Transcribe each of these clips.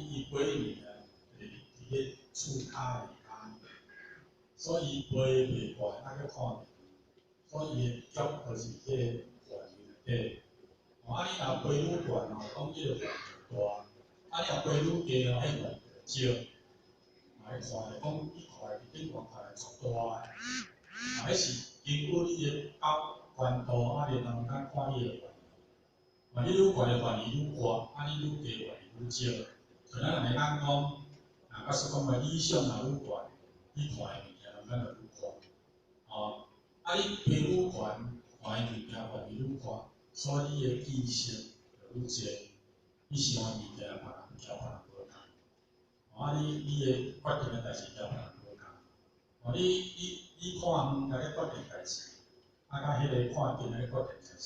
伊背的物件，就是佇咧厝跤下跤，所以伊背袂懸，啊閣看袂，所以伊的腳就是彼个範圍內底。哦，啊，你若背愈懸吼，講這个範圍大，啊，你若背愈低吼，彼範圍就少。嘛會看著講，你看佇頂懸看來足大个，啊，彼是根據你的腳寬度，啊，然後咱看你的範圍。啊，你愈懸的範圍愈闊，啊，你愈低範圍愈少。像咱人會當講，若假使講話理想若愈懸，你看的物件攏咱就愈闊。哦，啊，你背愈懸，看的物件範圍愈闊，所以你的知識就愈濟，你想的物件別人交別人無仝。啊，你的決定的代誌交別人無仝。哦，你看遠來咧決定代誌，啊，佮彼个看近來咧決定代誌，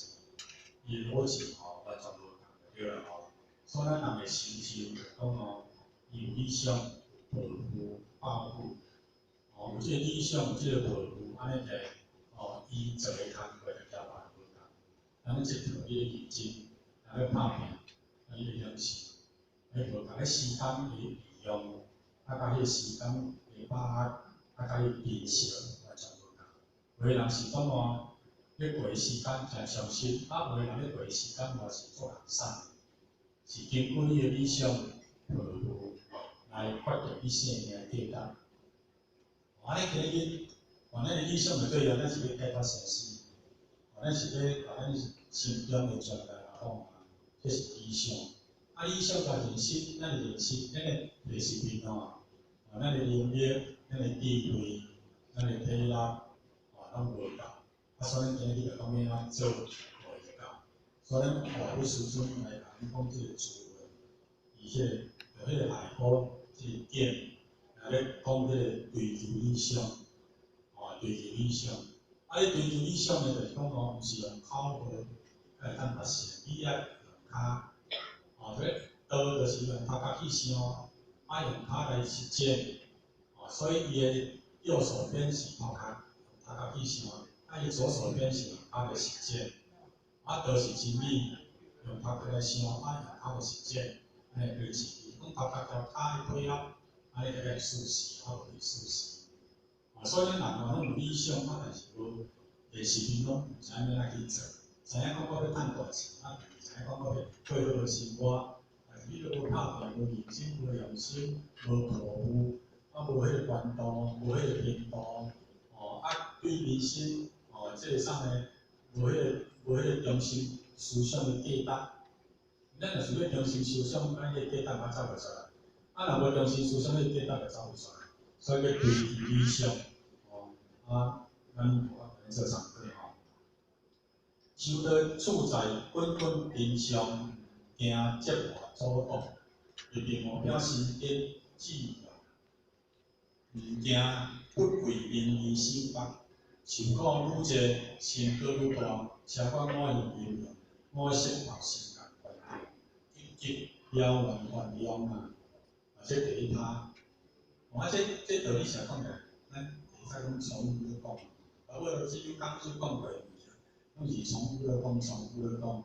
伊的邏輯吼完全無仝對啦吼。所以咱人的成就就講吼，伊有理想、抱負、抱負，哦，有這个理想，有這个抱負，按呢來，哦，伊做的工課就交別人無仝。人咧佚佗，你咧認真，人咧拍拼，啊，你咧享受，彼無仝咧時間的利用，啊，佮彼个時間的把握，啊，佮伊珍惜完全無仝。有的人是講哦，咧過時間誠傷心，啊，有的人咧過時間嘛是足懶散，是根據你的理想、抱負來決定你生命的價值。按呢今日，哦，咱的理想就對了，咱是欲解脫生死，哦，咱是欲共咱心中的狀態來放下，這是理想。啊，理想佮現實，咱的現實，咱的現實面吼，哦，咱的能力、咱的智慧、咱的體力，哦，攏無夠。啊，所以咱今日就講欲按怎做，無會夠。所以咱大佛師尊來共咱講這個智慧，伊彼個用彼個愛好，這個點來咧講彼個追求理想，哦，追求理想。啊，你追求理想的，就是講哦，毋是用口號來當達成，你愛用跤，哦，這個道就是用頭殼去想，啊，用跤來實踐，哦，所以伊的右手邊是頭殼，用頭殼去想，啊，伊左手邊是用跤來實踐，啊，道是真理，用頭殼來想，啊，用跤來實踐，按呢叫真理。講頭殼共跤的配合，按呢才叫事實，啊，無是事實。啊，所以咱人吼攏有理想，啊，但是無現實面攏毋知影欲按怎去做，知影講我欲趁大錢，啊，知影講我欲過好生活，但是你都無拍拼、無認真、無用心、無抱負，啊，無彼個寬度、無彼個頻度，哦，啊，對人生，哦，這個啥呢，無彼個中心思想的價值。咱若是欲中心思想，咱彼個價值嘛走袂出來。啊，若無中心思想，彼個價值就走袂出來。所以欲追求理想，哦，啊，咱無法度做參考吼。修道處在滾滾塵上，驚折磨阻擋，立定目標心得志願，毋驚不貴名利守縛，受苦愈濟，心閣愈大，超過五蘊陰陽，五色報身共觀照，一一了願願量啊！啊，這第一趴。哦，啊，這道理是講起來，咱會使講重複咧講，啊，我都只有講只講過的物件，攏是重複咧講，重複咧講。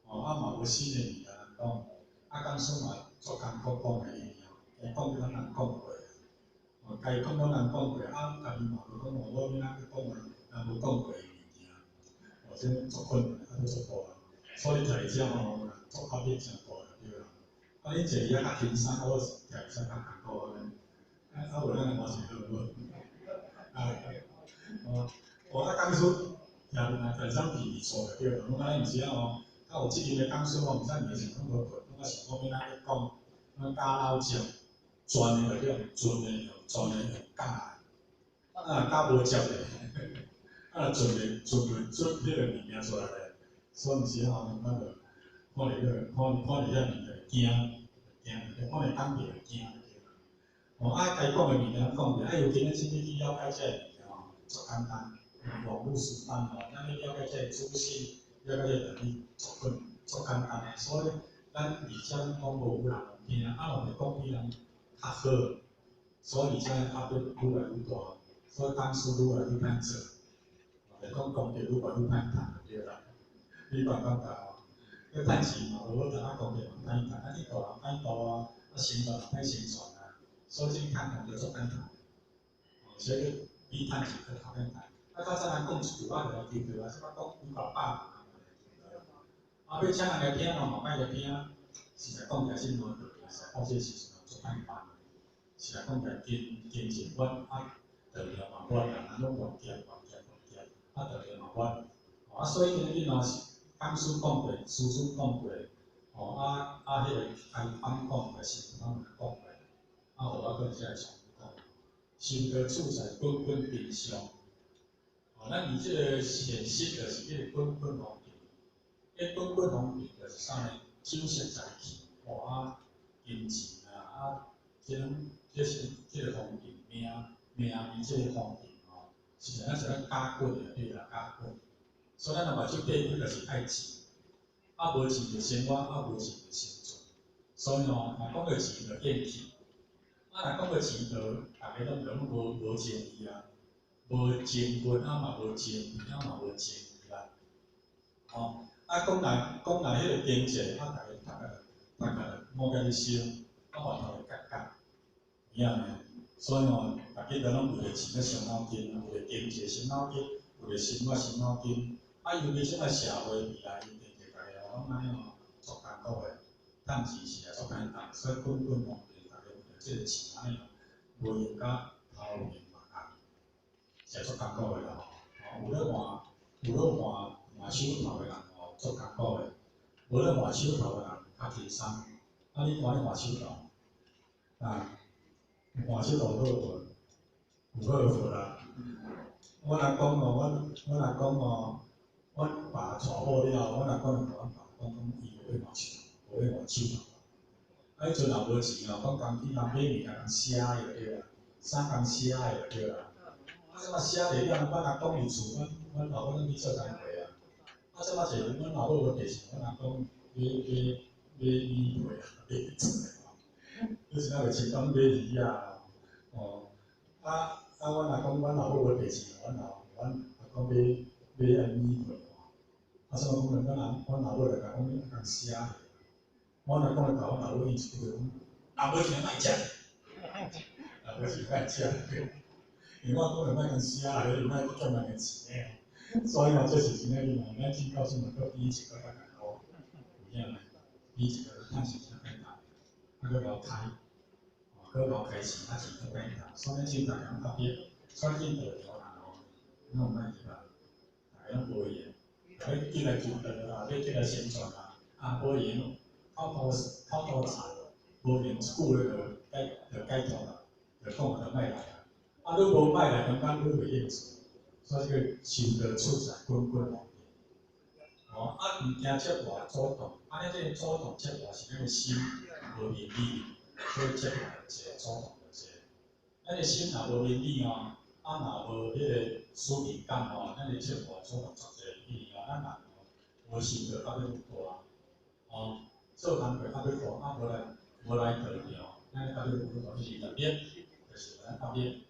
哦，啊嘛無新的物件通講，啊，講師嘛足艱苦講的物件，該講的攏人講過，哦，該講攏人講過，啊，家己嘛無講哦，我欲按怎閣講人無講過的物件，哦，這足困難，啊，閣足大，所以徛佇遮吼，足壓力誠大就對啦。啊，你坐佇遐較輕鬆，我徛佇遮較艱苦按呢。啊啊，無咱來換一個好無？啊，哦，哦，啊，講師徛來台上佇錯就對啦，攏按呢毋是啊吼，較有責任的講師吼，毋使暝想講無困，攏愛想講欲按怎講，咱加腦汁，全的就用盡的用，全的用假的，啊，若假無汁咧，啊，若盡的盡袂出彼個物件出來咧，所以毋是吼，咱就看佇彼個看看佇遐物件會驚，驚，看佇講著會驚。哦，啊，該講的物件講著，啊，尤其咱真正去了解這个物件吼，足簡單，網路時代吼，咱欲了解這個資訊，了解這個道理，足困足簡單的，所以咱而且講無有人聽，啊，若會講比人較好，所以而且壓力愈來愈大，所以講師愈來愈歹做，就講功德愈來愈歹趁就對啦。你感覺吼？欲趁錢嘛無好趁，啊功德嘛歹趁，啊你度人歹度啊，啊宣傳歹宣傳啊，所以這趁錢就足簡單，哦，所以比趁錢閣較簡單。啊，較早人講一句話就來求著啊，這擺講幾百百萬人就來求著。啊，欲請人來聽嘛，嘛歹來聽，實在講起來，這兩個實在到這個時陣足簡單。實在講起來，經濟阮啊，道場嘛無，人人攏偌夾偌夾偌夾，啊，道場嘛無，啊，所以今日若是講師講過，師尊講過，吼啊啊，彼個開班講過，師父嘛講過，啊，予我閣再重複講，修道處在滾滾真相，哦，咱佇這個現實就是彼個滾滾紅塵，彼滾滾紅塵就是啥呢？酒色財氣，吼啊，金錢啊，啊，這種這是這個風塵命命命這個風塵吼，實在咱是咱假滾的對啦，假滾。所以咱若目睭擘開就是愛錢，啊無錢就生活，啊無錢就生存。所以吼，若講到錢就厭氣，啊若講到錢就逐家攏攏無情義啊，無情分啊嘛無情義啊嘛無情義啦。吼，啊講來講來彼個經濟，啊逐家逐家逐家摸甲咧燒，啊舌頭會結結，有影無？所以吼，逐家都攏為著錢咧傷腦筋，為著經濟傷腦筋，為著生活傷腦筋。啊，尤其這擺社會未來，一定逐家吼攏按呢吼，足艱苦的，趁錢是也足簡單，所以滾滾紅塵，逐家為著這個錢按呢無閒甲頭面目紅，是足艱苦的啦吼。吼，有咧換換手頭的人吼，足艱苦的；無咧換手頭的人較輕鬆。啊，你看咧換手頭，啊，換手頭好無？有好無啦？我若講吼，阮若講吼，阮爸娶某了後，阮阿公就共阮爸講講，伊無欲換手，無欲換手頭。啊，彼陣若無錢哦，講共去人買物件共寫的就對啦，三工寫的就對啦。啊，這擺寫袂了，阮阿公佇厝，阮阮老母攏去做工課啊。啊，這擺一个阮老母無地錢，阮阿公買買買米皮啊，買出來吼。彼時陣袂穿講買魚仔哦。啊啊，阮阿公阮老母無地錢，阮阿公買買遐米皮吼。啊，所以講阮阿阮老母就共講，你共寫。阮阿公就共阮老母應一句話講：若無錢莫食，若無錢莫食。因為我講就莫共寫，伊莫去欠人的錢。所以嘛，這是真正嘛，咱進教所嘛，閣比以前閣較艱苦，有影無？比以前閣趁錢較簡單，啊，閣𠢕開，哦，閣𠢕開錢，啊錢閣簡單。所以咱進逐家攏較逼，所以進道場人吼，攏毋愛入來，逐家攏無閒，欲進來求道啊，欲進來宣傳啊，啊無閒，口頭禪，無閒一句話就解脫啦，就講就莫來啊。啊，你無莫來，感覺你袂應酬。所以這個修道處在滾滾紅塵。哦，啊，毋驚折磨阻擋，啊，咱這個阻擋折磨是咱的心無明理，所以折磨就濟，阻擋就濟。咱的心若無明理吼，啊，若無彼個使命感吼，咱的折磨阻擋足濟，因為吼，咱人吼無修道壓力大，哦，做工課壓力大，啊，無來道場，咱壓力有大，就是業力，就是咱壓力。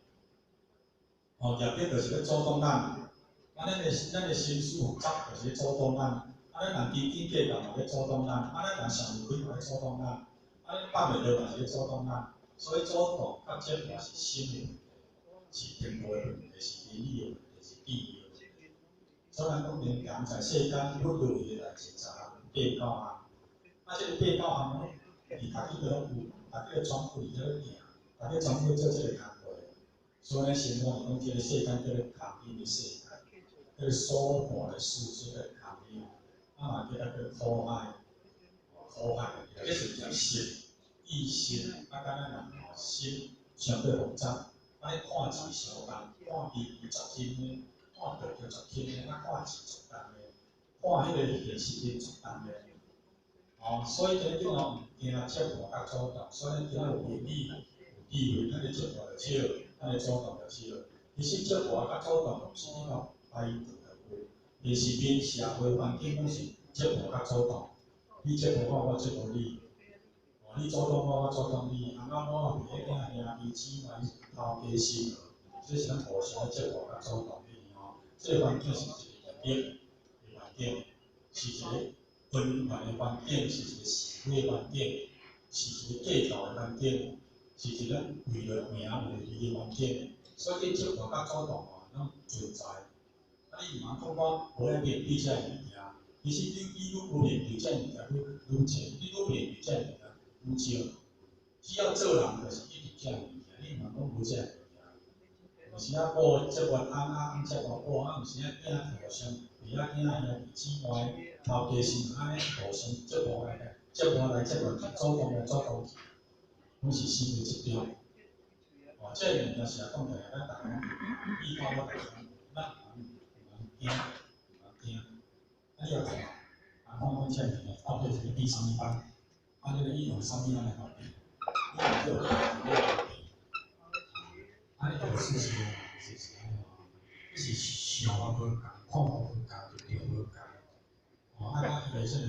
哦，業力就是咧阻擋咱，啊，咱的心思複雜，就是咧阻擋咱，啊，咱人斤斤計較嘛咧阻擋咱，啊，咱人想袂開嘛咧阻擋咱，啊，咱放袂落嘛是咧阻擋咱，所以阻擋佮折磨是心的問題，是程度的問題，是心理的問題，是智慧的問題。所以咱講人在世間不如意的代誌十項八九項，啊，這個八九項攏佇逐家都攏有，逐家全部佇咧行，逐家全部做這個工課。所以咱生活是講這個世間叫做空陰的世界，叫做所看的事叫做空陰，啊嘛叫做苦海，苦海，這是業識、意識，啊，敢若人吼心相對複雜，啊，你看字相仝，看字字足深的，看道就足深的，啊，看錢足重的，看彼個現實的足重的，哦，所以這種吼毋驚折磨佮阻擋，所以咱今仔有明理、有智慧，咱的折磨就少，咱的阻擋就少。其實折磨佮阻擋，毋是你講排除就有，而是面社會環境攏是折磨佮阻擋。你折磨我，我折磨你；哦，你阻擋我，我阻擋你。翁仔某、爸囝、兄弟姊妹、頭家媳婦，這是咱互相咧折磨佮阻擋的吼。這個環境是一個業力的環境，是一個恩怨的環境，是一個是非環境。是一个计較的環境，是一個為著名為利的環境，所以這節目佮主動吼攏存在。啊，你毋通講我無愛面對這个物件，其實你愈無面對這个物件，愈愈濟，你愈面對這个物件愈少。只要做人，就是一直這个物件，你毋通講無這个物件。有時仔某這偌翁啊，翁這偌某啊，有時仔囝互相，弟仔囝兄弟姊妹，頭家是按呢互相折磨來折磨來折磨去，主動來主動去，攏是生活集中。哦，這個物件是講起來，咱逐个攏依靠我逐个，咱毋通驚，毋通驚。啊，你也看，啊，看講這個物件到底是欲比啥物班？啊，你咧用啥物咱來鬥比？你用叫咧鬥比？啊，你著事實是是按呢哦，你是想法無仝，看法無仝，立場無仝。哦，啊，咱伊個啥物，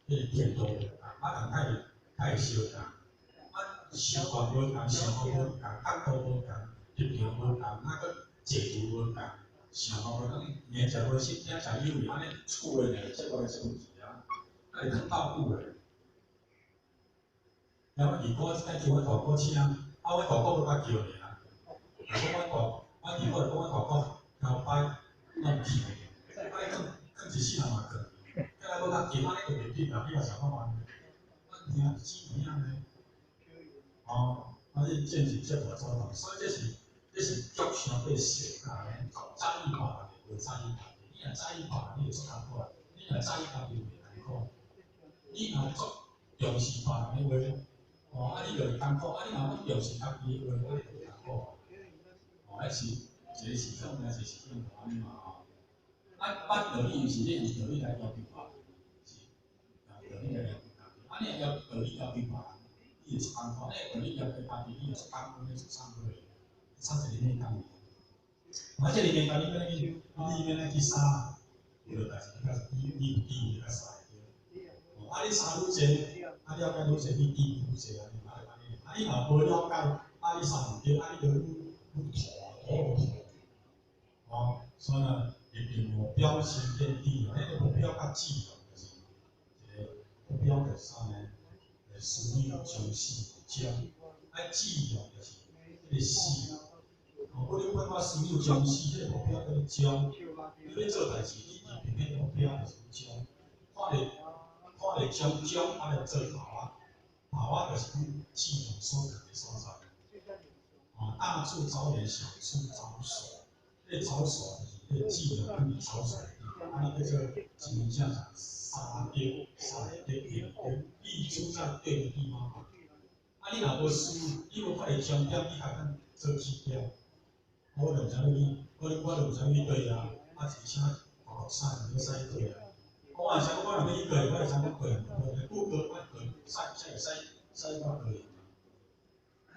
彼個態度無仝，啊，人較會相仝。啊，習慣無仝，想法無仝，角度無仝，立場無仝，啊，閣制度無仝，想法無仝，言食無識，聽食有味，按呢一句話爾，這個來這問題啊，啊會囥鬥久的。了阮二姑愛叫阮大姑請，啊，阮大姑閣較叫爾。若講阮大，阮二姑就講阮大姑搖擺，攏毋去，啊，伊囥囥一世人嘛囥，叫來閣較叫，按呢就袂對啦，你嘛想看覓？阮兄姊妹呢？哦，啊，你這是這無主動，所以這是足傷過小甲呢，在意別人的，無在意家己。你若在意別人，你會足艱苦；你若在意家己，袂艱苦。你若足重視別人的話，哦，啊，你就會艱苦；啊，你若講重視家己的話，啊，你就袂艱苦。哦，彼是一個是種，一個是種按呢嘛吼。啊，捌道理是你用道理來要求別人，是用道理來要求家己。啊，你若用道理要求別人，你會足艱苦；你用道理要求家己，你會足艱苦，你足慘苦的，差一個內功爾。啊，這個內功你免去，你免去殺，有著代誌，你較你你有智慧較使對。哦，啊，你殺愈濟，啊，了解愈濟，你智慧愈濟啊，啊，按呢，啊，你若無了解，啊，你殺毋對，啊，你就愈愈塗塗塗。哦，所以呢，一定目標先見智哦，彼個目標佮志哦，就是一個目標就是啥呢？思慮將死將，啊，志哦，就是彼個死。哦，我你管我思慮將死，彼個目標叫你將，你欲做代誌，你一定彼個目標就是將。看咧，看咧將將，啊來做頭仔，頭仔就是講志向所在的所在。哦，大處著眼，小處著手。彼個著手就是彼個志向囥佇著手的地方，按呢叫做真正是三德、三德用德，立足在對的地方。啊，你若無思，你無看著終點，你較通做起點。我就毋知欲去，我就毋知欲去佗啊，啊，一聲大陸屎，毋知使去佗啊。我若是講我若欲去佗，我會知影佗佗，不過我佗使使使使到佗。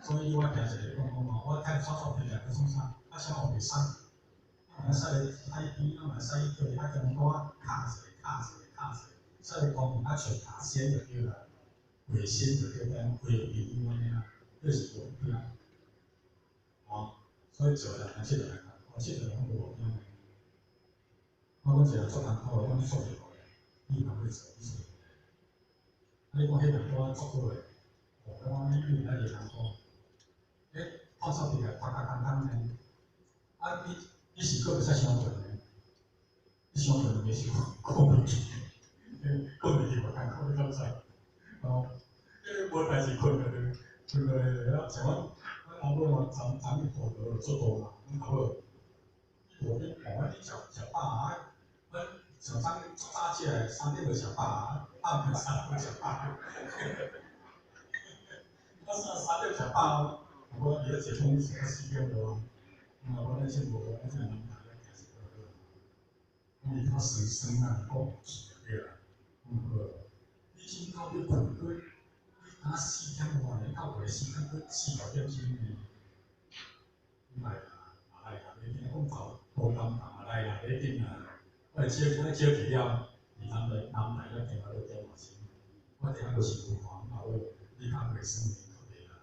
所以我定一个講講吼，我看草草提來去創啥，啊，啥互袂使，啊，使咧海邊，啊，嘛使去佗，啊，共我敲一个，敲一個，敲一個，使咧公園啊，像卡仙就對啦，鬼仙就對，講鬼朋友按呢啦，這是無標。哦，所以做人啊，佚佗來艱苦，佚佗攏無目標的。我講一個足艱苦的，我講做袂落的，你嘛欲做，你做袂落。啊，你講彼個我足好的，哦，我講你你遐爾艱苦。欸，泡臭屁來，頭殼空空呢。啊，你是閣袂使傷困呢？你傷困就袂是困袂去，困袂去嘛艱苦，你敢知？哦，你無代誌困著，困著啊，像阮阮老母嘛，昨昨日肚肚足大嘛，阮阿母，你路邊看，你食食飽啊？阮上早足早起來，3點就食飽啊，暗暝3點食飽。我3點食飽。我伫咧坐風坐到4點多，啊，我咱先無，咱先南台咧行一個好。講伊較酸酸啊，講去就對啦。講好，你真夠欲睏，閣你敢4點外，你到過4點閣4、5點鐘呢？來啦，來啦，你聽講頭無感覺啊，來啦，你緊啊！我招我招去了，佇南台南台咧行到6點外鐘，我聽到是有看，啊好，你較袂酸較袂啦。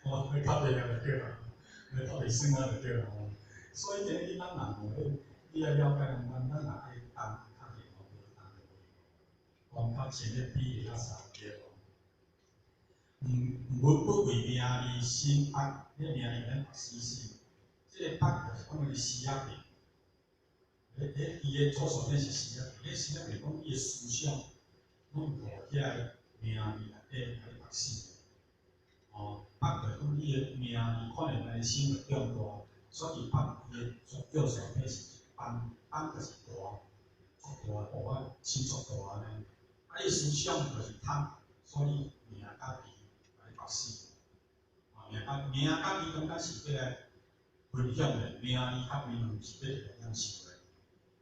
哦，較袂啊就對啦，較袂酸啊就對啦。所以今日咱人吼，你愛了解咱咱人愛擔較濟吼，無擔就無。講較淺咧比會較相對無？毋毋不為名利心縛，彼名利咱縛死心。這个縛就是講你思仔病。咧伊的左手邊是思仔病，彼思仔病講你的思想攏予遐个名利內底共你縛死。哦，縛就是講你的名利看見咱的心會長大，所以縛伊的右手邊是幫，幫就是大，足大，予我心足大按呢。啊，你的思想就是貪，所以名佮利共你縛死。哦，名佮利中間是欲來分享的，名利佮名毋是欲來享受的。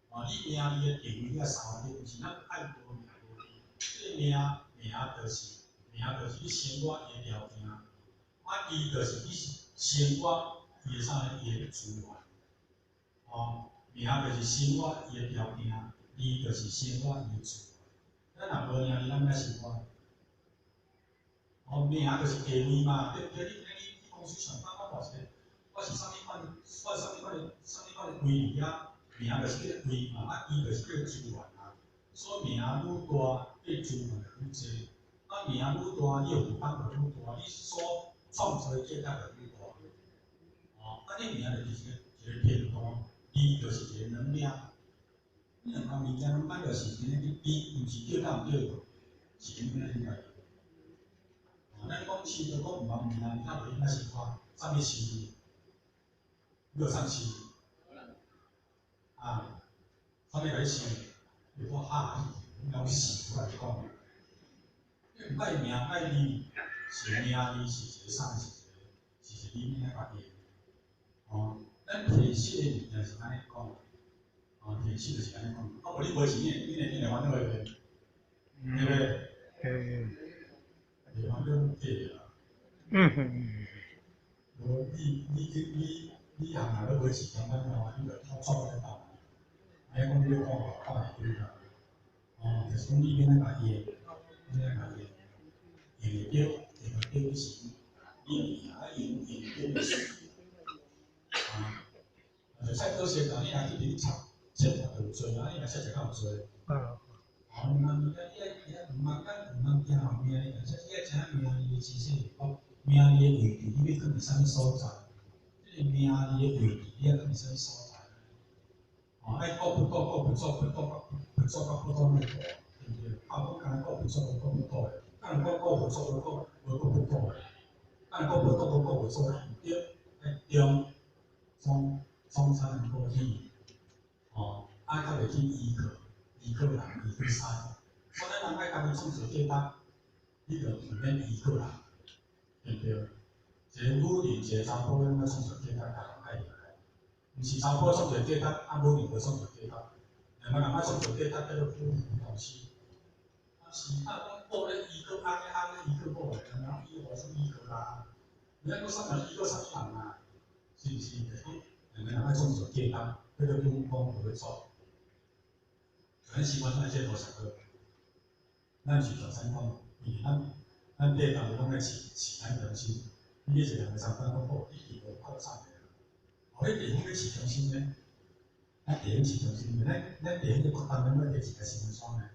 哦，你名利的定位遐三個，毋是咱愛無名無利。這个名，名就是你生活的條件，啊，利就是你生活伊的啥個伊的資源。哦，名就是生活伊的條件，利就是生活伊的資源。咱若無名利，咱欲按怎生活？哦，名就是地位嘛，對毋對？你公司上班，我偌一个，我是啥物款，我是啥物款的位置啊？名就是叫位嘛，啊，伊就是叫資源啊。所以名愈大，你資源就愈濟。啊，名愈大，你的負擔就愈大，你所創造的價值就愈大。哦，啊，你名就是一個頻段，利就是一個能量。你兩項物件攏擺著時間去比，毋是對甲毋對，是應該應該。哦，咱講生就講毋通名，較無應該生活，啥物生？你有啥生？啊，啥物共你生？你講哈，你講死我來講。你毋愛名愛利，是名利是一個啥？是一個你應該家己的。哦，咱現實的物件是按呢講。哦，現實就是按呢講。啊，無你無錢，你會煩惱的袂？對不對？嗯。會煩惱假的啦。無你行行咧買市場咱看，你就創咧鬥。安呢講你咧看無看會對啦。哦，就是講你免愛共用，免愛共用，用會著，用會著是你名，啊用用著就是。啊，就菜刀先啦，你若去伫插切就有濟啊，你若切食較有濟。哦，毋通你愛你愛毋通咱毋通驚予名利，而且你愛知影名利的知識是講名利的位置，你欲囥佇啥物所在？這个名利的位置，你愛囥佇啥物所在？哦，愛顧佛土，顧佛祖，佛土佮佛祖佮佛土莫顧，對毋對？啊，講干焦顧佛祖無顧佛土的，敢若講顧佛祖無顧佛土的，敢若顧佛土無顧佛祖的，毋對，愛中中中才能夠去，哦，啊，較袂去依靠人，依靠師。所以咱人愛家己創造價值，你就毋免依靠人，對毋對？一個女人，一個查埔，咱愛創造價值，家己愛來，毋是查埔創造價值，啊，女人無創造價值。兩個人愛創造價值，叫做夫婦同心。啊是啊，講某咧依靠翁的，翁咧依靠某的，兩個人依靠啥依靠啦？你抑閣啥人依靠啥物人啊？是毋是？就是講兩個人愛創造價值，叫做分工合作。咱習慣愛這多上好，咱是大三講，因為咱八工攏愛飼咱中心，你一個人上班講好，你地無夠讚的。哦，你地方咧飼中心呢？咱地方飼中心，咱地方咧擴大，咱欲提一個新山呢。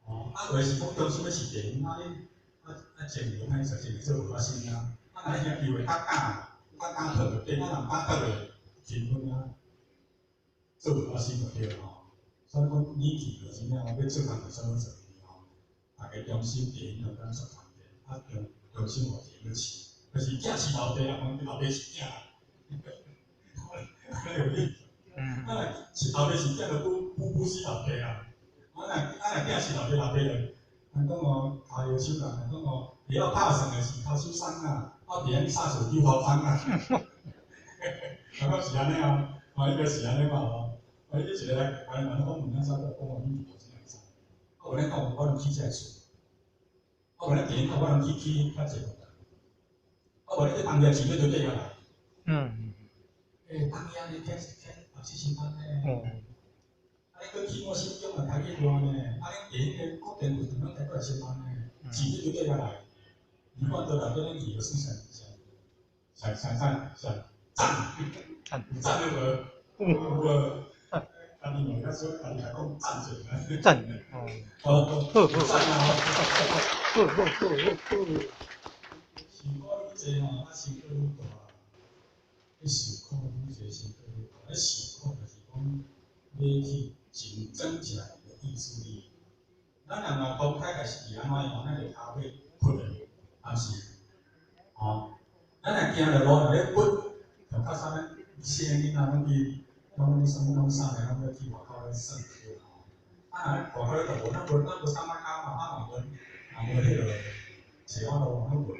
哦，啊，有的是講中心欲飼地方，啊你啊前面無歹勢，前面做無法新啊。啊，若兄弟會較敢，較敢討就對，啊，若毋敢討就勤奮啊，做無法新就對吼。所以講，你去就真正欲做工課啥物做吼，大家中心地方中間做團體，啊中心無地欲飼，就是囝飼老爸啊，講老爸飼囝。有理。啊，若飼老爸飼囝，就補死老爸啊。啊若囝飼老爸，老爸就人講哦，跤腰手人，人講哦，會曉拍算的是跤手鬆啊，我袂曉拍算丟頭空啊。感覺是按呢啊，哦，應該是按呢嘛吼。啊，你一個來來問講問咱啥，我講哦，你真會知。啊，無咱講，我攏起這个厝。啊，無咱電影我攏去起較濟。啊，無你這當家錢要就缀下來。欸，當家你聽聽60萬呢。啊，你閣起我新疆嘛開幾萬呢？啊，你電影個國電有當攏開過來10萬呢？錢就缀下來。你看倒來叫恁去，就算上上上上上讚，有讚了無？有無？家己嘛較少，家己來講讚者。讚，哦，好好讚啊！好好好好。受苦愈濟吼，啊辛苦愈大。你受苦愈濟，辛苦愈大。你受苦就是講，欲去真增加你的意志力。咱人若講開始是按怎樣，咱就跤尾屈的，啊是，吼。咱若行落路若咧屈，就較啥物？細漢囡仔攏去，攏啥物攏啥个，攏欲去外口咧耍對吼。啊，若外口咧就無，咱無咱無三仔跤嘛，啊嘛無，嘛無彼个斜仔路嘛，攏無嘛，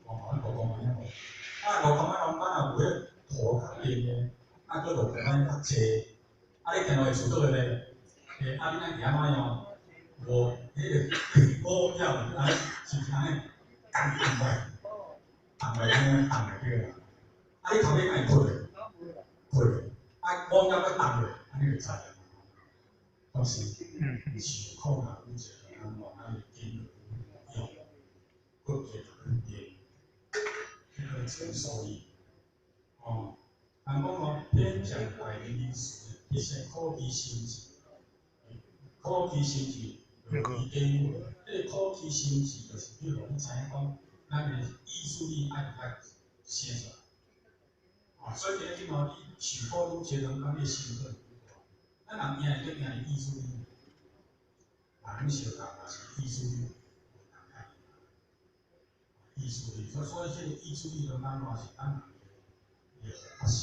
哦，咱路公安尼無。啊，路公安攏咱若有彼个土較硬的，啊，閣路公安較濟，啊，你行落會出倒個咧？欸，啊，你若行按怎樣？無彼个五秒，啊，是毋是按呢？降降落，降落按呢降落對啦。啊，你頭尾敢會屈咧？屈咧，啊，五秒閣動咧，按呢就知啦。當時受苦若愈濟，咱往咱會緊愈勇，骨力愈硬，這個承受力。哦，人講哦，天降大任於斯，必先苦其心志，苦其心志，勞其筋骨。這个苦其心志，就是比如你知影講，咱的意志力愛較生出來。哦，所以今日吼，你受苦愈濟，人講你的心會愈大。咱人贏會贏意志力，人相共也是意志力無同較意志力，所以這個意志力攏咱嘛是咱人的護法神，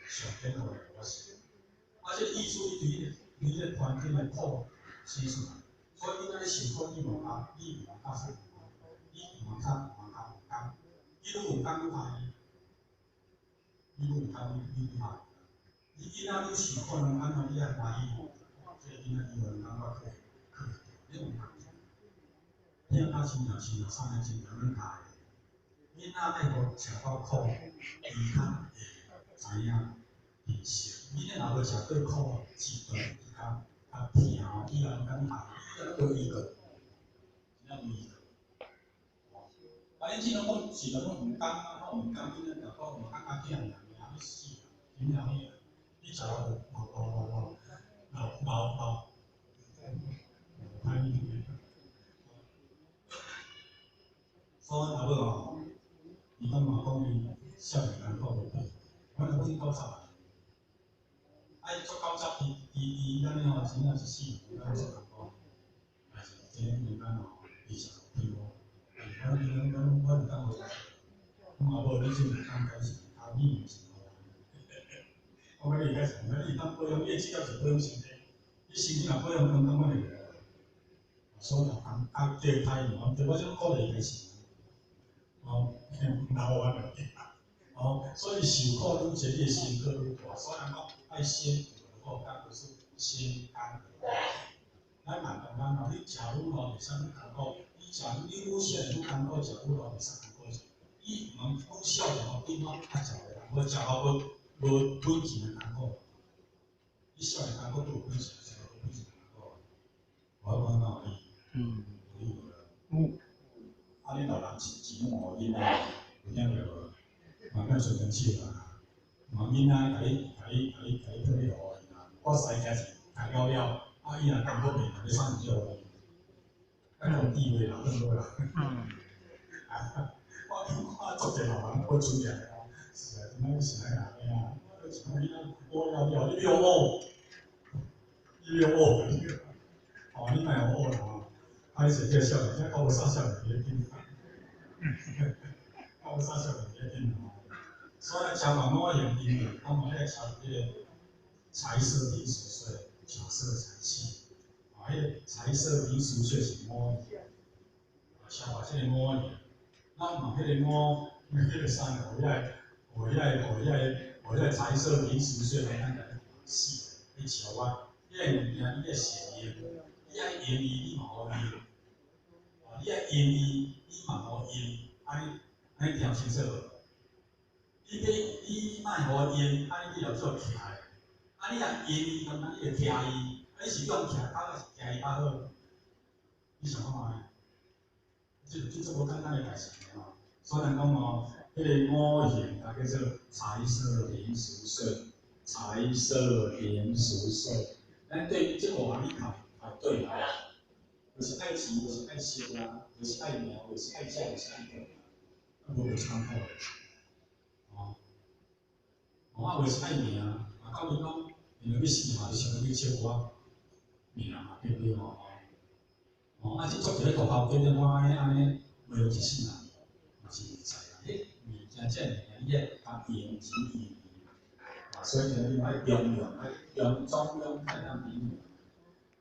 上緊要的護法神。啊，這個意志力對你個環境的苦生出來，所以你按呢受苦，你無較，你毋通較說，你毋通較毋通較毋甘，你愈毋甘愈害伊，你愈毋甘你愈害。你囡仔愈受苦，人安怎你愛歡喜？這个囡仔伊有感覺去去，你毋通。疼甲親像親像啥物親像阮教的，囡仔愛予食夠苦，伊較會知影珍惜。囡仔若無食過苦，一頓伊較較疼，以後敢害，伊若無依靠，真正無依靠。啊，恁這攏講是攏毋甘啊，我毋甘，囡仔若講毋甘較疼人爾，你死真正你食了無無無無老老老，歹命。所以阿母吼，伊感覺講伊少年艱苦無比，阮阿母已經九十啊，啊伊足九十，伊伊伊按呢吼，真正一世人敢足艱苦，但是這兩間吼，非常辛苦。阮阮阮阮有當學，阮阿母你這兩工開始，啊你毋是我講你開始，你當保養，你的這個是保養身體，你身體若保養健康，阮會。所以啊，啊，這個歹嘛，對我這種鼓勵開始，哦，老完了，哦，所以受苦愈濟，你的心閣愈大。所以人講愛先苦，但不是先甘而苦。咱慢慢慢吼，你食愈老袂使愈艱苦，你食你愈少年愈艱苦，食愈老袂使艱苦。你毋通愈少年吼，變怎較食袂人，無食好無無本錢的艱苦。你少年艱苦都有本錢，食無本錢的艱苦。我講哪有理？嗯。有理無？有。啊，恁老人錢錢攏予囡仔，有聽著無？嘛免伸長手啊！嘛囡仔共你、共你、共你、共你託你予伊啦。我師家是開了了，啊，伊若淡薄病，就欲送去予伊。啊，講地位啦，好啦。啊，我看足濟老人我出來哦，是啊，真正是安尼啊，我像囡仔，我了了，你欲學，你欲學，哦，你莫予學啦吼。啊，你說這個少年，這九三少年佇咧緊，九三少年佇咧緊吼。所以超凡我用音樂，講嘛，迄個超彼個財色名食睡，酒色財氣，啊，彼个財色名食睡是五欲，啊，消化這个五欲，咱嘛彼个五，彼个三個，予遐個，予遐個，予遐個，予遐個財色名食睡，咱共死，去超越，彼个物件你愛善用，你愛用伊，你嘛予用，啊，你愛用伊，你嘛予用，按呢按呢聽清楚無？你欲你莫予用，啊你去來做徛的，啊你若用伊，感覺你會徛伊，啊你是用徛較還是徛伊較好？你想看覓？這這足無簡單的代誌吼。所以人講吼，彼个五行它叫做財色名食睡，財色名食睡。咱對這五項你看排對啊，就是愛錢，就是愛色啦，就是愛名，就是愛食，就是愛喝，啊無就艱苦。哦，哦啊，就是愛名，啊到尾講，因為欲死嘛，就想欲去笑我名嘛，對毋對吼？哦，啊，這足一個大頭家，我按呢按呢，袂用一世人，嘛是袂使啊。彼物件，這物件，你愛較用錢用啊，所以呢，你愛中用，愛中中庸太當平衡。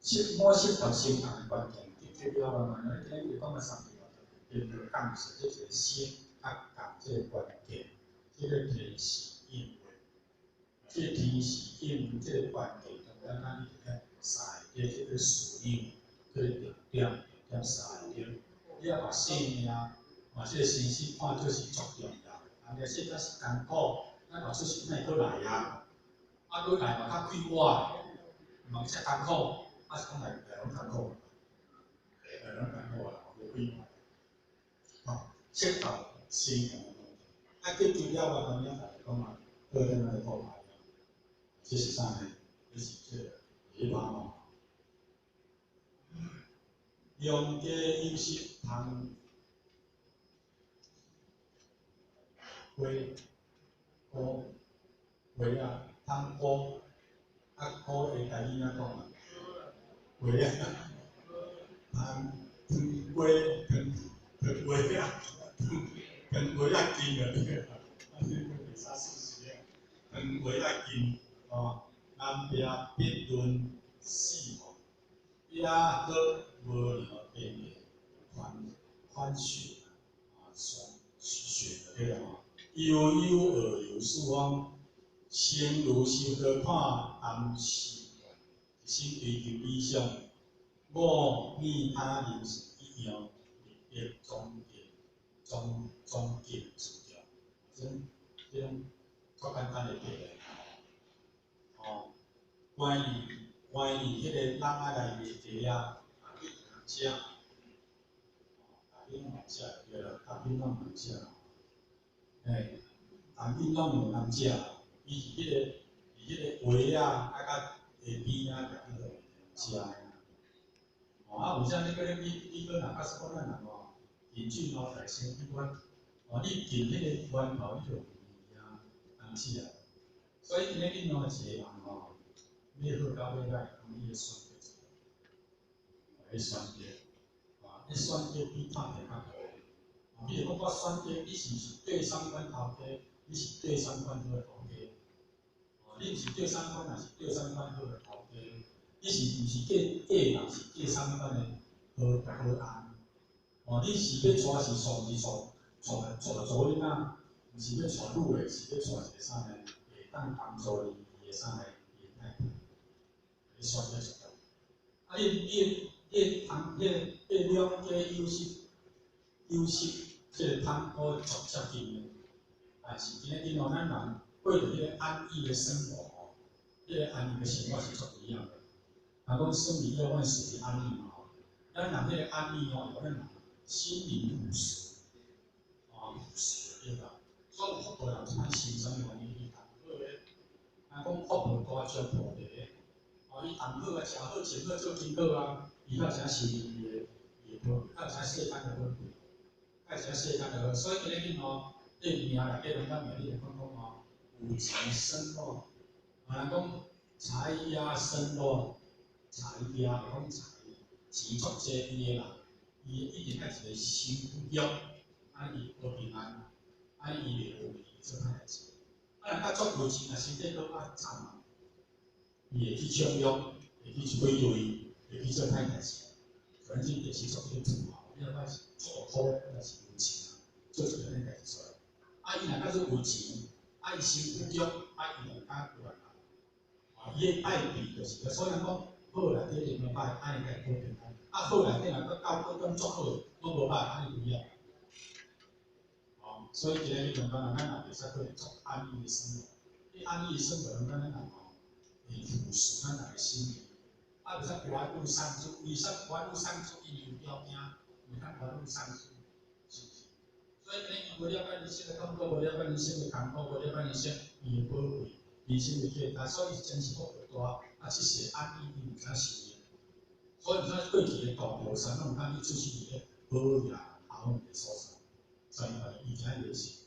適滿適合成功的關鍵，結結了嘛，咱今日講了三句話，對對講說，這一個心較共這個關鍵，這個天時應運，這個天時應運這個關鍵，中間咱你看三個這個事業，這個重點，重點三個點，你要把生命，嘛這個生死看做是足重要的，啊，若說較是艱苦，咱後出世莫閣來啊，啊，閣來嘛較快活，嘛遮艱苦。啊是講來來攏艱苦，來攏艱苦啦，無快活。吼，適合生活。啊，結局了我當然大家講啊，好咱來好牌。這是啥呢？這是這個禮貌吼。良家有室通瓜菇瓜仔通菇，啊菇的台語按怎講啊？瓜仔，通糖瓜糖糖瓜仔，糖瓜仔金啊對啊，啊你講袂使事實啊，糖瓜仔金哦，南壁必論四方，也好無聊邊的寬寬雪啊，雪雪對啦吼，悠悠遨遊四方，生如修道看暗時。一心追求理想，五利他人是一樣，立德忠敬忠忠敬自重，這種這種足簡單的題目。哦，關於關於彼個籠仔內的雞仔，啊，你通食，哦，大品攏會食對啦，大品攏會食，嘿，大品攏會通食，伊是彼個是彼個鞋仔，啊佮下邊啊，共彼落食的。哦，啊，有啥你閣你你閣若假使講咱人吼，近俊吼來生機關，哦，你近彼個源頭，你就有物件通食。所以今日恁兩個一個人吼，欲好甲欲歹，你的選擇，你選擇，啊，你選擇比拍拼較高。啊，比如講我選擇，你是毋是對啥款頭家？你是對啥款好的頭家？哦，你毋是對啥款，也是對啥款好的頭家？你是毋是嫁嫁人是嫁啥物款的好好翁？哦，你是欲娶是娶毋是娶娶娶查某囡仔，毋是欲娶女的，是欲娶一個啥呢？會當幫助伊的啥呢？伊的太太，你選擇就對。啊，你你你通彼個彼兩家有失有失，這個通好足接近的，但是今日恁吼咱人過著彼個安逸的生活吼，彼個安逸的生活是足危險的。人講生於憂患，死於安逸嘛吼。咱人彼個安逸吼，會予咱人心靈腐蝕，哦，腐蝕對吧？所以有福報人這擺想啥物原因？伊談好的，人講福報大石菩提，哦，伊談好啊，食好、穿好、做真好啊，伊較知影是伊的伊的寶，較知影世間的寶貴，較知影世間的好。所以今日恁吼，你命內底攏講命，你會講講吼，有錢生樂，啊，人講財壓身弱，財壓就講財錢足濟伊的人，伊一定愛一個身軀弱，啊伊無平安，啊伊會有伊做歹代志。啊，人較足有錢，若身體閣較慘啊，伊會去搶掠，會去匪類，會去做歹代志。反正就是足去富豪，你若講是足苦，那是有錢啊，做一個歹代志出來。啊，伊若假使有錢，啊伊身軀弱，啊伊就較有力。啊，伊的愛比就是，所以人講好內底一定歹，按呢才會保平安。啊，好內底若閣到閣講足好，攏無歹，按呢有影。哦，所以今日你感覺咱也袂使過足安逸的生活。你安逸的生活，咱咱人吼會腐蝕咱人的心靈。啊，袂使玩物喪志，為啥玩物喪志？因為有條件，會當玩物喪志，是毋是？所以今日伊無了解人生的痛苦，無了解人生的艱苦，無了解人生伊的寶貴，人生的價值，所以真是福報大，啊，這是安逸，你毋知是，所以毋知過去的大菩薩攏通去出世佇咧好野好的所在，所以伊知影就是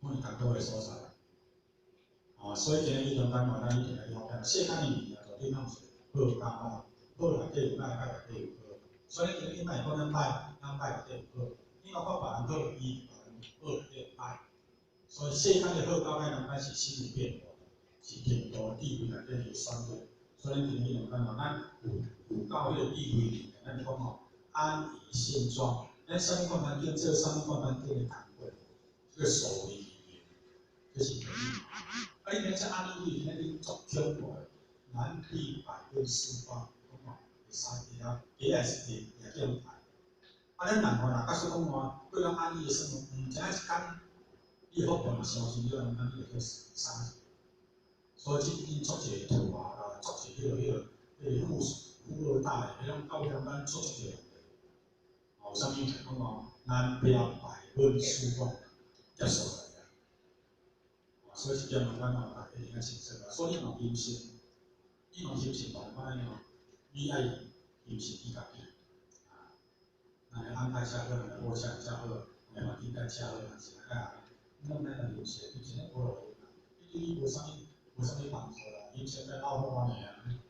阮是艰苦的所在。哦，所以今日中間嘛，咱一定來了解，世間的物件到底攏是好佮歹，好內底有歹，歹內底有好。所以今日你莫講咱歹，咱歹內底有好。你若看別人好，伊別人好內底有歹。所以世間的好佮歹，中間是心理變化，是程度智慧內底的選擇。所以今日中間嘛，咱有夠彼個智慧裡面，咱講吼，安於現狀。咱啥物款環境做啥物款環境的工課，這個所謂這是可以。啊，你若遮安逸，你你足恐怖的，難比百變四方，講吼，會使會曉，會也是會會叫人害。啊，咱人吼，若假使講吼，過咱安逸的生活，毋知影一工，你的福報若消失了，咱你就去殺。所以這已經足濟土豪啦，足濟彼個富二代，彼種到尾咱足濟問題。哦，啥物講吼，難標百問四方，結束來啊。所以這點咱吼，大家一定要清楚啊。所以你嘛修行，你嘛修行無共款吼，你愛修行你家己。啊，咱的安排較好，咱的好車較好，咱的環境較好，但是啊，你攏免來修行，你真正無路用啊。你對你無啥物幫助啦，修行才老虎爾啊，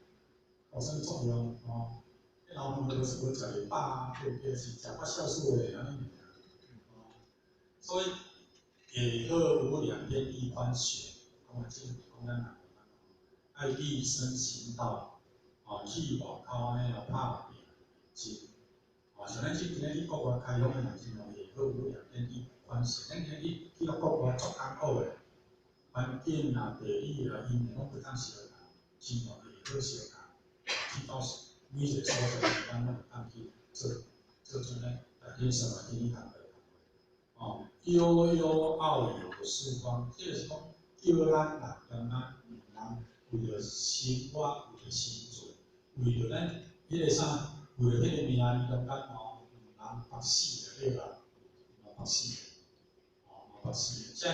有啥物作用吼？彼老虎就是無食袂飽，對不對？是食較孝順的按呢爾。哦，所以下好無量天地寬懸，講啊，這講咱人愛立身行道，哦，去外口按呢哦拍拼真，哦，像咱這今日去國外開放的嘛真哦，下好無量天地寬懸。咱今日去到國外足艱苦的，環境啊、地理啊，因攏不當相共，真哦下好相共，去到每一個所在，咱攏會當去做做啥物，大天生啊，天地工課。哦，悠悠遨遊四方，這個是講叫咱人感覺毋通為著生活，為著生存，為著咱彼個啥，為著彼個命裡中間吼，毋通縛死就對啦，毋通縛死，哦，毋通縛死。這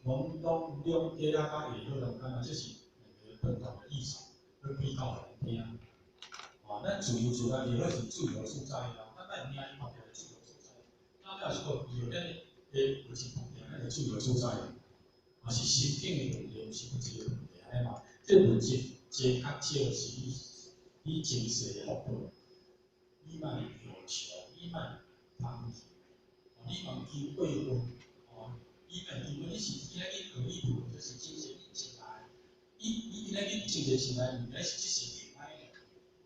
攏攏兩家仔佮下好中間啊，這是兩個不同的立場，去比較予人聽。哦，咱自由自在，下好是自由自在啊，咱莫命伊縛著自由自在。咱了是講為著咱的物質縛著，咱就自由自在，嘛是心境的問題，毋是物質的問題，按呢嘛。這物質濟較少是你前世的福報，你莫要求，你莫貪求，你莫求過分，哦，你莫求，你是今仔日學你做，這是前世你種來，你今仔日種一個新來物件，是這世用來的，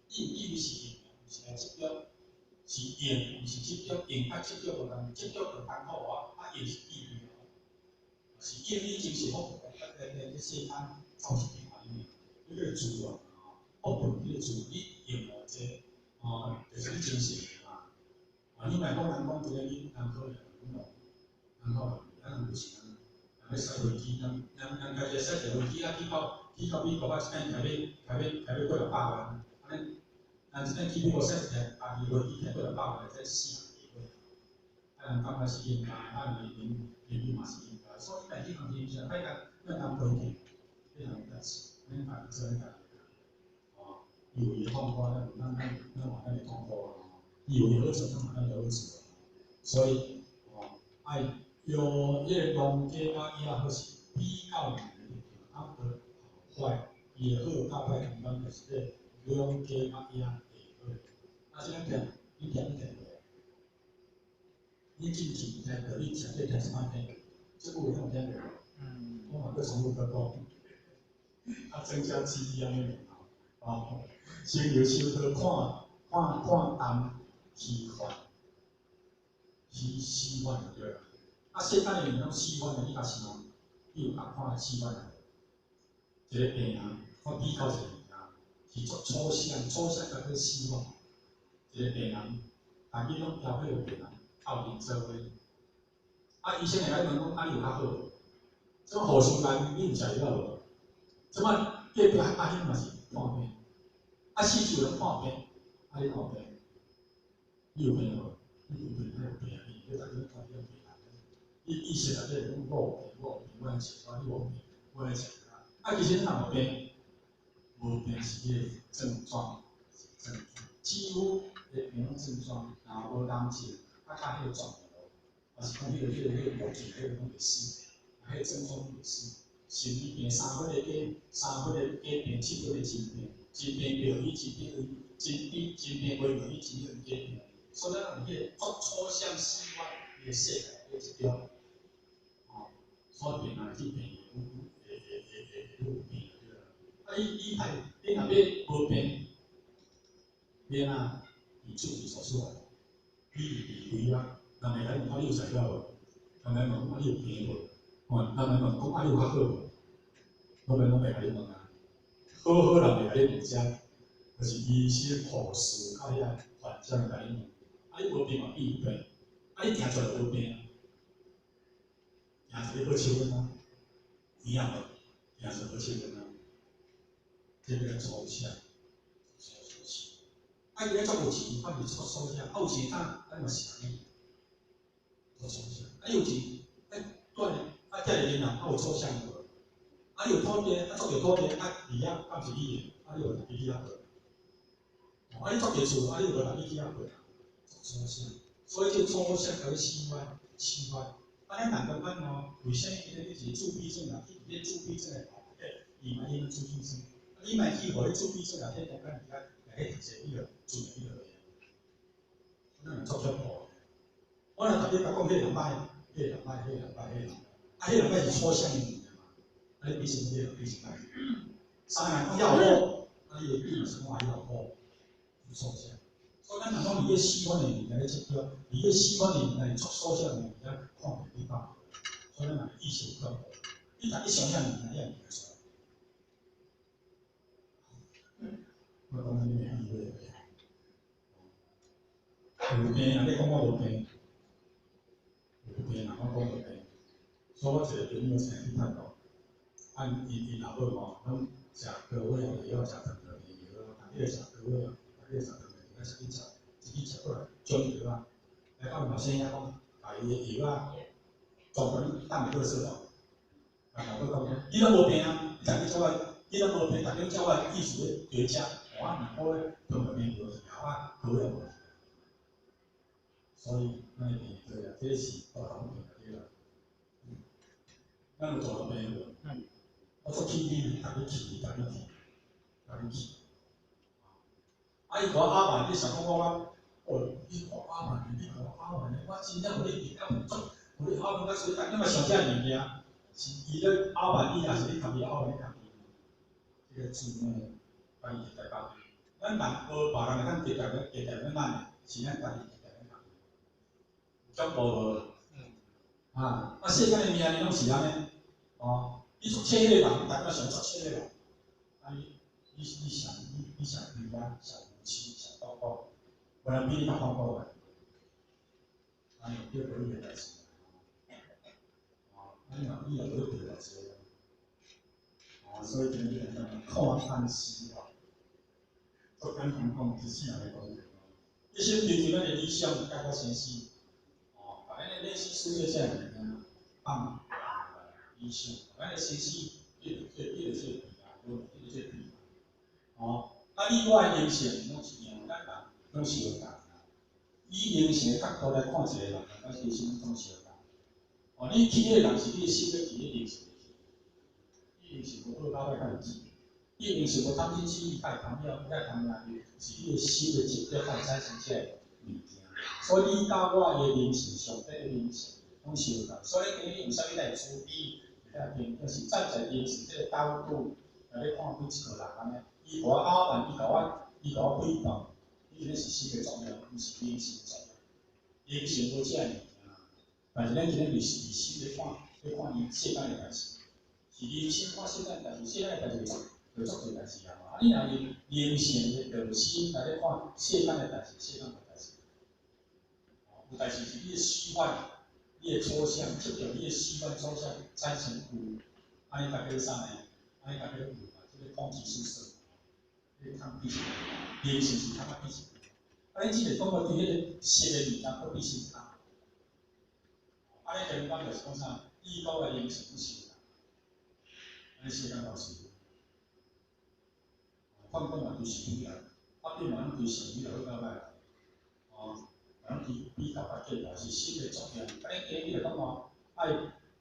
你有以為是用，毋是來執著，是用，毋是執著，用佮執著無仝，執著就艱苦啊，啊用是智慧哦，是用你前世福報，來來來，這世間走一遍按呢，彼個資源吼，福報彼個資源，你用偌濟，哦，就是你前世的嘛。啊，你莫講人講今日你人可憐，人可憐，咱人就是人，人咧駛飛機，人家己駛一飛機啊，去到美國啊，一擺開欲幾若百萬，按呢，人一擺去美國駛一台家己飛機開幾若百萬，才死人機會。啊，人感覺是應該，啊，人民嘛是應該，所以你莫去共伊是莫共莫共批評，彼人代誌，免家己做咱家己的。哦，伊有伊的痛苦，咱有咱嘛咱的痛苦啊。伊有伊好處，咱嘛咱的好處。所以，哦，愛用彼個農家佮野好是比較兩個啊，好壞，伊的好佮歹中間就是咧農家佮野下好。啊，這樣聽，你聽你聽過？你進前聽過？你上底聽啥物聽過？這句話敢有聽過？嗯。我嘛閣重複閣講，啊，增加記憶按呢爾。哦，先由小可看看淡虛幻，虛幻就對啦。啊，世間的物攏虛幻的，你若是無，你有共款的虛幻無？一個病人，我比較一個物件，是足抽象，抽象甲做虛幻。一個病人，大家攏交彼個病人鬥陣做伙，啊，醫生會來問講，啊，你有較好無？這馬護士來，你有食藥無？這馬隔壁阿兄嘛是看病，啊，四周攏看病，啊，你看病，你有病無？你有病，你有病啊！你大家看你有病啊！你意識內底講我有病，我有病，我愛食啥？你無病，我愛食啥？啊，其實你若無病，無病是彼個症狀，是症狀，幾乎的病攏症狀，若無癌症，啊，較彼個腫瘤，抑是講彼個無見，彼個攏會死，啊，彼個症狀攏會死。心理病三分的假，三分的假病，七分的真病，真病袂予真病，真病真病袂予真病假病。所以咱有彼個足抽象死法的世界內底一種，吼，所以病人去病院，會會會會有病對啦。啊，你歹，你若欲無病，欲按怎？伊出去手術啊，你伫圍啊，人會來問講你有食藥無？人來問講啊你有病無？吼，人來問講啊你有較好無？攏袂共你問啊。好好人袂共你問這，就是醫生、護士較遐患者會共你問。啊，你無病嘛變有病，啊，你行出來無病啊？行出來好手阮啊？有影無？行出來好手阮啊？這個抽象，抽象。啊，伊咧足有錢，啊，毋是足抽象，啊有錢咱咱嘛是按呢，足抽象。啊，有錢，啊，住啊，遮爾人啊，有抽象無？啊，你有土地，啊，租著土地，啊，佇遐敢是你的？啊，你有家己去遐過？啊，你租著厝，啊，你有無家己去遐過？足抽象。所以這抽象共你死歪，死歪。啊，咱人感覺吼，為啥物今日你一個自閉症人，去佇咧自閉症的頭底，伊嘛用自閉症？啊，你莫去予彼自閉症人彼中間佇遐來去讀冊，你就自然彼落去。咱會足恐怖。我若逐日甲講彼個人歹，彼個人歹，彼個人歹，彼個人歹，啊，彼個人歹是抽象的物件嘛？啊，你比什麼？彼個人比什麼？三個人講遐有好，啊，你會比嘛是講遐有好，有抽象。所以咱人講佇個死法的物件咧執著，佇個死法的物件是足抽象的物件，看袂你放。所以咱人意識有恐怖。你逐日想遐物件，遐物件出來。我講你會意會有病啊！你講我無病，有病啊！我講無病，所以我一個朋友請去泰國，啊，𪜶老母吼，攏食高血壓的藥，食糖尿病藥，逐日食高血壓，逐日食糖尿病，食去食，一直食過來，種藥啊，來到老先生遐講，共伊的藥啊，全部攏當佇垃圾桶。啊，老母講，你攏無病啊，你逐日照我，你攏無病，逐日照我意思咧加食，我毋過咧糖尿病無去，啊，高血壓無去。所以，咱的病對啊，這是大頭病對啦。咱有糖尿病無？我做氣你，逐日去，逐日去，逐日去。啊！伊看我阿曼，你想講我我，哦，你看阿曼，你看阿曼，我真正予你變到足，予你阿曼到所以，逐日嘛想這物件，是伊咧阿曼，你抑是你家己阿曼你家己？這個自我，家己伫台北。咱人學別人會當低調咧，低調咧咱的，是咱家己低調咧家己。有恐怖無？啊！啊，世間的命運攏是按呢，哦，你足淺的人，逐家想足淺的人，啊你你你上你你上悲哀，上無情，上痛苦，無人比你較痛苦的。啊，你叫無你的代誌，哦，啊你若你若無你對代誌，哦，所以今日來講看淡死活，足簡單講，一世人的講，一生追求咱的理想，解決生死。把咱的內心世界這物件放理想，咱的生死變做變做這個啊，變做這個哦，啊，你我的靈性攏一樣，咱人攏相仝。以靈性的角度來看一個人，咱其實攏相仝。哦，你去彼個人是你的心欲去，你靈性袂去。你靈性無好，老歹較會去。你靈性無貪嗔痴，伊較會貪了，伊較會貪了，是你的心的執著，才會產生這個物件。所以你佮我的靈性上底的靈性攏相仝。所以今日為啥物咱會慈悲？會當變，就是站在靈性這個角度來咧看每一個人按呢。伊予我傲慢，伊共我誹謗，伊這是心的作用，毋是靈性的作用。靈性無這个物件，但是咱今日就是以心咧看，咧看伊世間的代誌，是靈性看世間的代誌，世間的代誌就足濟代誌啊嘛。啊，你若用靈性的道心來咧看世間的代誌，世間無代誌。有代誌是你的習慣，你的抽象，執著你的習慣抽象產生有，按呢大家啥呢？按呢大家有嘛？這個控制宿舍，這個抗比是靈性是較較比是。啊，你只是講我對彼個色的物件，閣比是較。按呢簡單就是講啥？你佮我的靈性不相仝，按呢世間老是。看讲嘛对是非来，啊你嘛拢对是非来好较歹啦，哦，拢对比较甲计较是心的作用。啊，你今日就讲哦，爱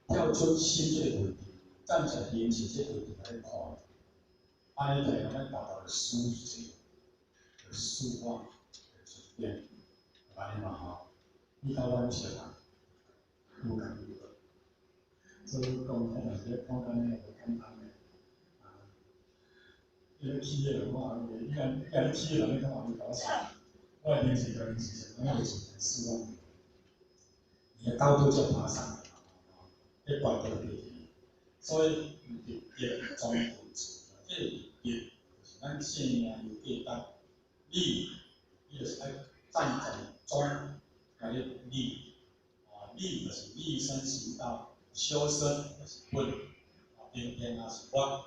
跳出心这个位置，站在灵性这个位置来看，按呢就咱达到了思维、思化的层面，按呢嘛吼，你甲阮相啊，有共有无？所以讲，我嘛是咧讲安呢无简单的，啊，你咧起个人讲啊，你若你若咧起个人，你讲话你甲我啥？我的灵性甲灵性上，咱就是四万，你的高度就爬上来了，吼，彼怪都会去。所以立德庄君子，这个立德就是咱生命有价值，你你就是爱站在庄来咧立，啊，立就是立身行道，修身就是本，啊，平平也是法，啊，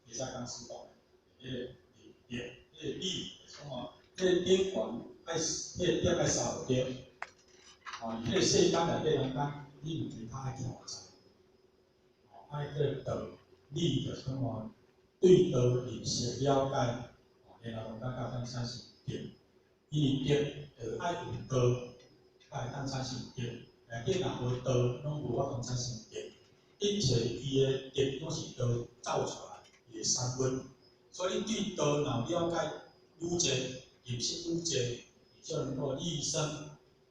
会使讲师讲的，彼个立德，彼个立就是讲哦，彼个顶悬爱，彼个点爱捎着，啊，彼个世间内底人间，你有其他爱挑战，哦，爱叫道理就是讲哦，对道认识了解，哦，然后咱才当产生德，因为德就爱有道，才会当产生德。内底若无道，拢无法度产生德。一切伊的德拢是道造出来，伊的产物。所以你对道若了解愈济，认识愈济，你就能够立身，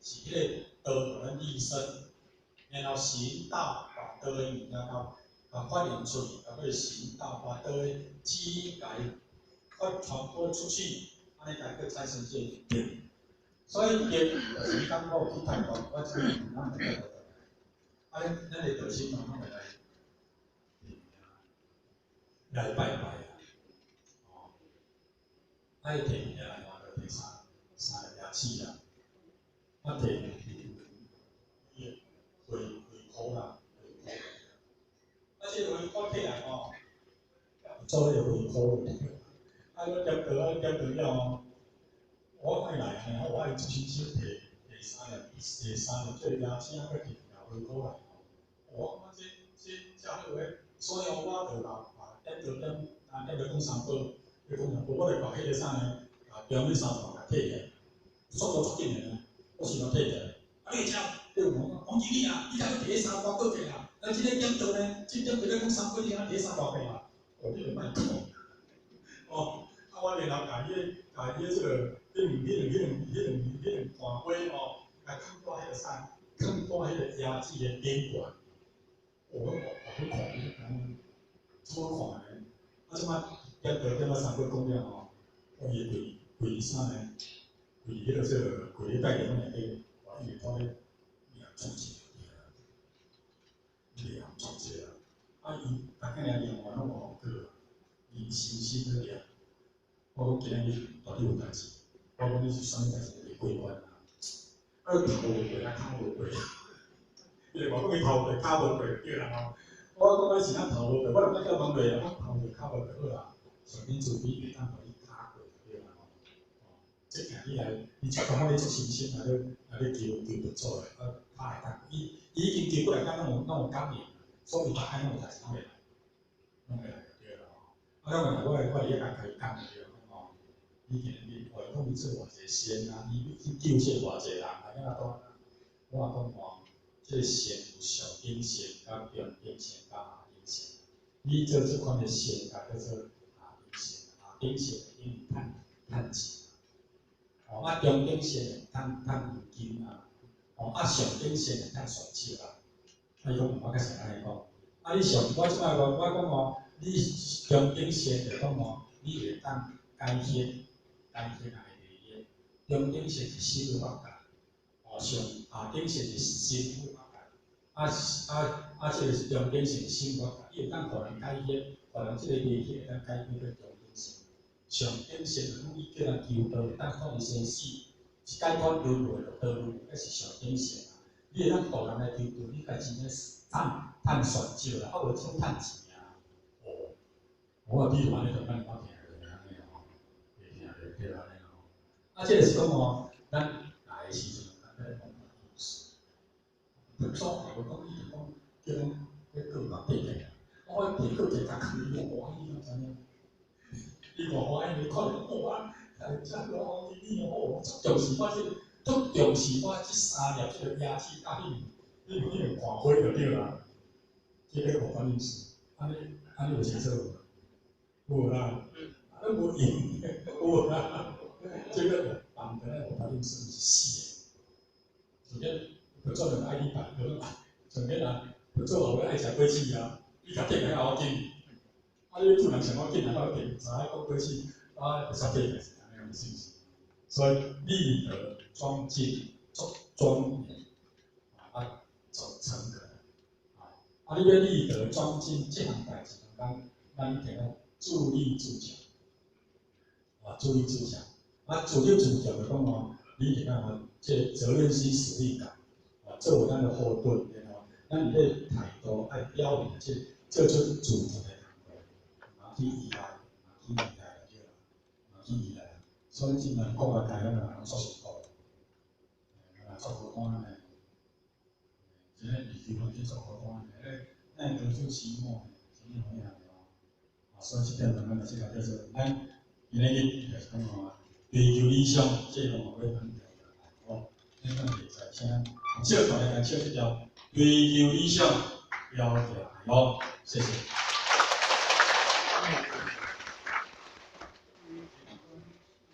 是彼个道予咱立身，然后行道把道的物件甲甲发扬出去，甲个行道把道的基因共伊发传播出去，按呢才去产生这个德。所以德就是你感觉去泰国，我这个咱会得到。啊，咱的道心嘛，拢会来来拜拜啊，哦，啊，伊提物件来嘛，就提三三个牙齿啦，啊，提伊的回回箍啦，回箍。啊，这个回箍提来吼，做迄个回箍的，啊，佮点道啊，点道了吼，我爱来呢，我爱亲手提提三粒，提三粒这个牙齿啊，佮提回箍来吼。我感觉这这这好个，所以我就把把点道点啊点道讲三宝，咧讲三宝，我就把彼个啥呢，啊中彼三段共提起来，速度足紧的呢，我想要提起来。啊，你会知？你有问王经理啊，你敢阁提彼三段过去啊？咱这个点道呢，这点道咧讲三宝，你敢提三段过啊？哦，你就莫讲。哦，啊，我然后共伊个，共伊个这个，彼两、彼两、彼两、彼两、彼两段话吼，来囥在彼个啥，囥在彼个椰子的顶悬。哦，我好看，伊讲足好看的。啊，这摆点道点到三宝讲了吼，哦，伊跪跪啥呢？跪彼个这个跪咧拜殿内底，哇，伊会看咧念足济对啊，念足济啊。啊，伊逐摆尔念完拢无效果，伊深深咧念。我讲今日到底有代志？我讲你是啥物代志？袂过关啊？啊，头无过啊，跤无过。伊就讲伊头无过，跤无过对啦吼。我讲你是哪头无过，我就爱叫问袂啊，我头无过，跤无过好啦。上顶慈悲会当予你跤过对啦吼。哦，这行起来，你就感觉你足深深来咧来咧求求佛祖的，啊，跤会当，伊伊已经求过来，敢拢有拢有感应，所以逐摆拢有代志拢会来，拢会来对啦吼。啊，拢会来，我会我会遐共共伊讲对吼。你今日我讲你做偌济善啊，你去救这偌济人啊，怎啊讲？我讲吼，这个善有上等善、佮中等善、佮下等善。你做这款的善，共叫做下等善，下等善等于趁趁钱。哦，啊中等善趁趁黄金啊，哦啊上等善趁旋石啊。啊伊讲我较是按呢讲，啊你上我这摆我我讲吼，你中等善就讲吼，你会当解惑。解惑来的，中等善是心无法界，哦，上下等善是心无法界，啊啊啊，这个是中等善心无法界，伊会当予人解惑，予人这个迷惑会当解惑做中等善。上等善就讲伊叫人求道，会当脱离生死，是解脱轮回就道轮回，彼是上等善啊。你会当度人来求道，你家真正趁趁旋石啦，啊无像趁钱啊。哦，我比如按呢就咱我听着按呢吼，会听着对按呢吼。啊，这个是讲吼，咱来的时阵，咱咧讲意思。佛祖也无讲，伊就讲叫讲咧过目底起来，我提过一个囥伊，我伊敢知影？伊伊嘛歡喜，你看著哇，遮老你哦，足重視我這個，足重視我這三粒這個牙齒甲彼看花就對啦。這個無反應詞，按呢按呢有清楚無？有啦，啊，無用，有啦。這個放的無反應詞是死的，上緊就做兩愛禮拜，上緊啊，就做後尾愛食果子啊，你較緊來後緊，啊，你主人上我緊來到頂，知影講果子，啊，會使計是按呢樣是毋是？所以立德莊敬足莊嚴，啊，足誠懇，啊，你欲立德莊敬這項代誌，咱一定要自立自強，啊，自立自強，啊，自立自強就講哦，你一定要有這個責任心、使命感，啊，作為咱的後盾，然後咱佇咧態度愛表現這做出自強的工作，嘛去依賴，嘛去依賴就對啦，嘛去依賴。所以這擺國外台灣人足辛苦，足孤單的，這個地球環境足孤單的，咱會得出寂寞，真有影哦。啊，所以這點咱這個叫做咱今仔日就是講哦，追求理想，這個嘛欲強調哦。咱咱會使請笑大家來唱這條追求理想，飄起來，好，謝謝。